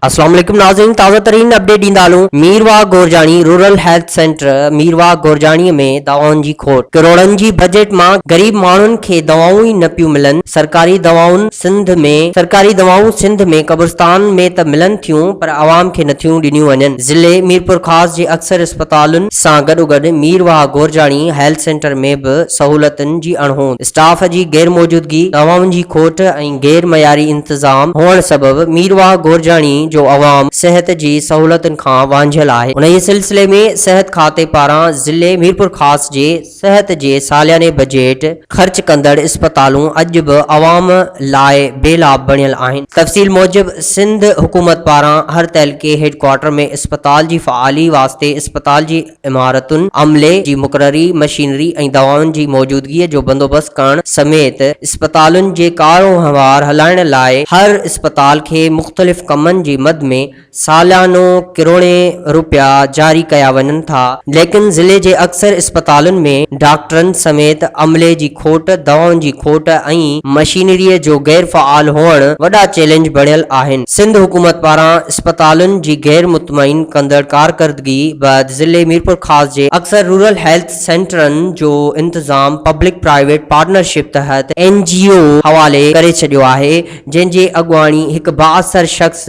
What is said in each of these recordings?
اسلام عليڪم ناظرين تازه ترين اپڊيٽ ڏيندا هلون Mirwah Gorjani rural health centre Mirwah Gorjani ۾ دوائن جي کوٽ ڪروڙن جي بجيٽ مان غريب ماڻهن کي دوائون ئي نه پيون ملن سرڪاري دوائن سنڌ ۾ سرڪاري دوائون سنڌ ۾ قبرستان ۾ ته ملن ٿيون پر عوام کي نٿيون ڏنيون وڃن ضلعي ميرپورخاص جي اڪثر اسپتالن سان گڏوگڏ ميرواهه گورجاڻي هيلٿ سينٽر ۾ به سهولتن جي اڻهوند، اسٽاف جي غير موجودگي، دوائن جي کوٽ ۽ غير معياري انتظام هئڻ سبب ميرواهه گورجاڻي جو عوام صحت جي سهولتن کان وانجهيل آهي. انهيء سلسلي ۾ صحت کاتي پاران ضلعي ميرپورخاص جي صحت جي سالياني بجيٽ خرچ ڪندڙ اسپتالون اڄ به عوام لاء بي لاڀ بڻيل آهن. تفصيل موجب سنڌ حڪومت پاران هر تعلقي هيڊ ڪوارٽر ۾ اسپتال جي فعالي واسطي اسپتال جي عمارتن، عملي جي مقرري، مشينري ۽ دوائن جي موجودگي جو بندوبست ڪرڻ سميت اسپتالن جي ڪاروهنوار هلائڻ لاء هر اسپتال کي مختلف ڪمن جي مد ۾ ساليانو ڪروڙين روپيا جاري ڪيا وڃن ٿا، ليڪن ضلعي جي اڪثر اسپتالن ۾ ڊاڪٽرن سميت عملي جي کوٽ، دوائن جي کوٽ ۽ مشينري جو غير فعال هئڻ وڏا چئلينج بڻيل آهن. سنڌ حڪومت پاران اسپتالن جي غير مطمئن ڪندڙ ڪارڪردگي بعد ضلعي ميرپورخاص جي اڪثر رورل هيلٿ سينٽرن جو انتظام پبلڪ پرائيويٽ پارٽنرشپ تحت اين جي او حوالي ڪري ڇڏيو آهي، جنهن جي اڳواڻي هڪ بااثر شخص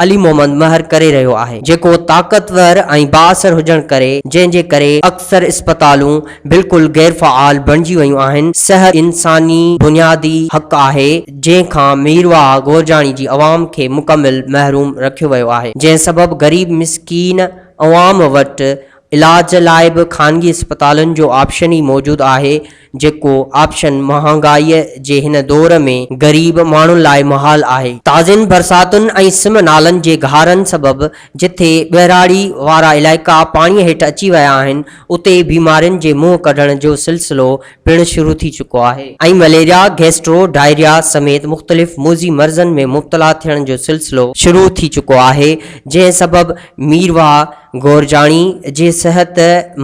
علي محمد مهر ڪري رهيو آهي، جيڪو طاقتور ۽ بااثر هجڻ ڪري، جنهن جي ڪري اڪثر اسپتالون بلڪل غير فعال بڻجي ويون آهن، صحت انساني بنيادي حق آهي، جنهن کان ميرواهه گورجاڻي جي عوام کي مڪمل محروم رکيو ويو آهي، جنهن سبب غريب مسڪين عوام وٽ علاج لاء به خانگي اسپتالن جو آپشن ئي موجود آهي، جيڪو آپشن مهانگائيء جي هن دور ۾ غريب ماڻهن لاء محال آهي. تازين برساتن ۽ سم نالن جي گهارن سبب جٿي ٻهراڙي وارا علائقا پاڻيء هيٺ اچي ويا آهن، اتي بيمارين جي منهن ڪڍڻ جو سلسلو پڻ شروع ٿي چڪو آهي ۽ مليريا، گيسٽرو، ڊائريا سميت مختلف موذي مرضن ۾ مبتلا ٿيڻ جو سلسلو شروع ٿي چڪو آهي، جنهن سبب ميرواهه گورجاڻي جي صحت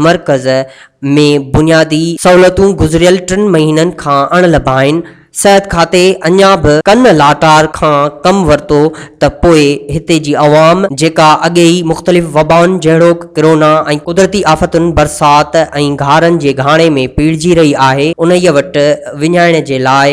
مرڪز ۾ بنيادي سهولتون گذريل ٽن مهينن کان اڻلڀ آهن، صحت کاتي اڃا به ڪن لاٽار کان ڪم ورتو ته پوء هتي جي عوام جيڪا اڳي ئي مختلف وبائن جهڙوڪ ڪرونا ۽ قدرتي آفتن برسات ۽ گهارن جي گهاڻي ۾ پيڙجي رهي آهي انهيء وٽ وڃائڻ جي لاء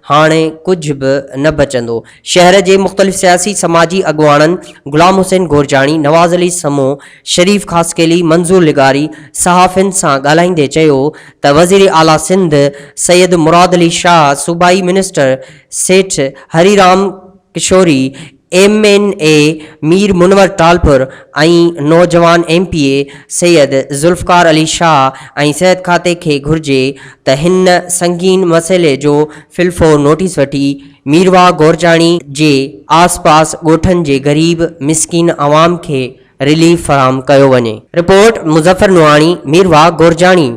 هاڻي ڪجهه به نه بچندو. شهر جي مختلف سياسي سماجي اڳواڻن غلام حسين گورجاڻي، نواز علي سمون، شريف خاصخيلي، منظور لغاري صحافين سان ڳالهائيندي چيو ته وزير اعليٰ سنڌ سيد مراد علي شاهه، صوبائي minister Seth Hari Ram Kishori, M N A Mir Munawar Talpur ۽ نوجوان M P A Syed Zulfiqar Ali Shah ۽ صحت کاتي کي گهرجي ته هن سنگين مسئلي جو في الفور نوٽيس وٺي ميرواهه گورجاڻي جي آس پاس ڳوٺن جي غريب مسڪين عوام کي رليف فراهم ڪيو وڃي. رپورٽ، مظفر نوحاڻي، ميرواهه گورجاڻي.